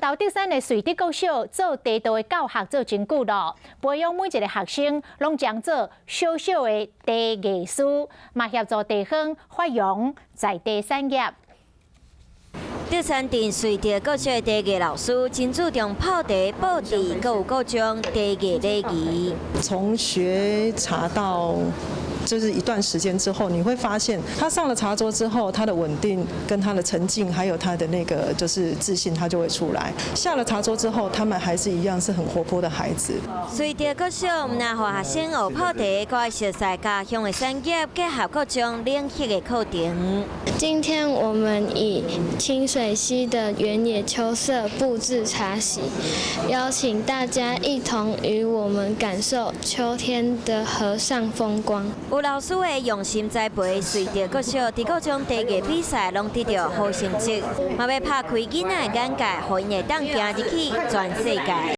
南投竹山的瑞德國小做茶道的教學做真久囉，培養每一个學生攏將做小小的茶藝師，嘛協助地方發揚在地產業。竹山鎮瑞德國小的茶藝老師真注重泡茶、布置，閣有各種茶藝禮儀。從學茶到就是一段時間之後，你會發現他上了茶桌之後，他的穩定跟他的沉靜，還有他的那個就是自信，他就會出來。下了茶桌之後，他們還是一樣是很活潑的孩子。瑞德國小毋但予學生學泡茶，閣愛熟悉家鄉的產業，結合各種領域的課程。今天我們以清水溪的原野秋色布置茶席，邀請大家一同與我們感受秋天的河上風光。有老師的用心栽培，瑞德國小佇各種茶藝比賽攏得著好成績，嘛欲拍開囡仔的眼界，予𪜶會當行入去全世界。